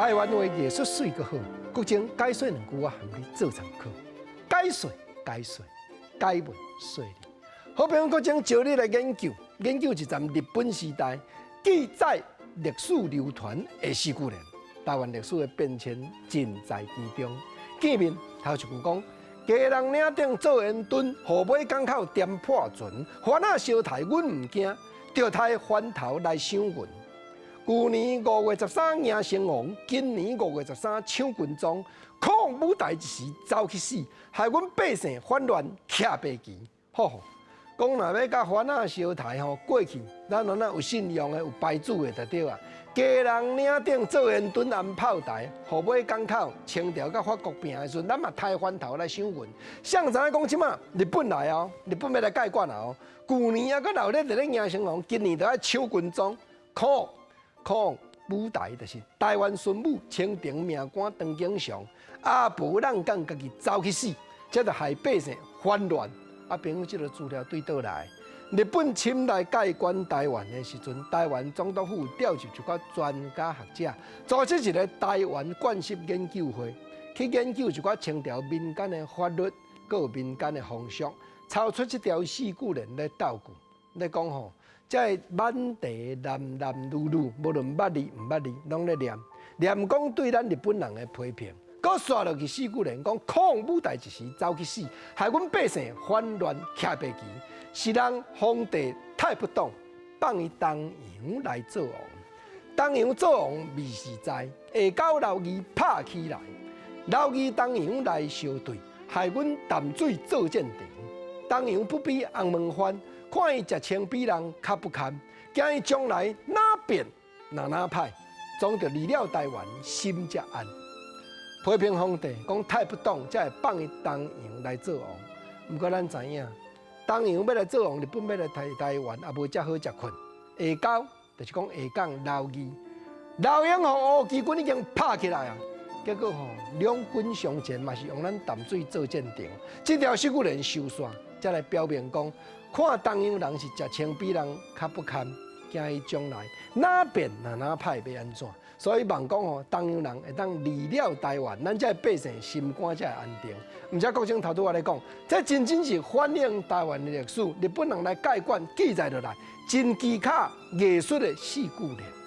台灣話藝術媠閣好，國政解說兩句我含你做參考。解說解說解文說理。好朋友國政招你來研究研究一站日本時代記載歷史流傳的四句聯。台灣歷史的變遷盡在其中。見面頭一句講：基隆嶺頂做煙墩，虎尾港口掂破船，番仔相刣阮毋驚，著刣番頭來賞銀。舊年5月13迎成王，今年五月十三搶軍裝，抗舞台一時走去死，害阮百姓反亂徛白旗。吼吼，講若欲共番仔相刣吼過去，咱若有信仰的、有拜主的就對啊。基隆嶺頂做煙墩安炮台，虎尾港口清朝佮法國拚的時陣，咱嘛刣番頭來賞銀。誰知影講這馬日本來哦，日本欲來蓋管啊哦。舊年猶閣鬧熱佇咧迎成王，今年就愛搶軍裝，抗抗舞台就是台灣巡撫清廷命官張景祥，阿婆人敢家己走去死，這就害百姓反亂。啊，朋友，這个資料對佗來？日本侵來蓋管台灣的時陣，台灣總督府調集一寡專家學者，組織一个台灣慣習研究會，去研究一寡清朝民間的法律，閣有民間的風俗，抄出這條四句聯來鬥句，咧講吼，這个滿地男男女女，無論捌字毋捌字，攏咧念念講對咱日本人的批評。閣煞落去四句聯講抗舞台一時走去死，害阮百姓反亂徛白旗，是人皇帝太不懂，放伊東洋來做王。東洋做王未是在，下溝劉義拍起來，劉義東洋來相對，害阮淡水做戰場。東洋不比紅毛番，看伊食穿比人較不堪，驚伊將來哪變若哪歹，總著離了台灣心才安。批評皇帝講太不懂，才會放伊東洋來做王。毋過咱知影，東洋欲來做王，日本欲來台台灣，也無遮好食睏。下溝就是講下港劉義，劉英予吳其軍已經拍起來啊！結果吼，兩軍相前嘛是用咱淡水做戰場。這條四句聯收煞，才來表明講，看東洋人是食穿比人較不堪，驚伊將來哪變若哪歹欲按怎。所以望講吼，東洋人會當離了台灣，咱這百姓心肝才會安定。毋知國政頭拄仔咧講，這真真是反映台灣的歷史，日本人來蓋管記載落來，真奇巧藝術的四句聯。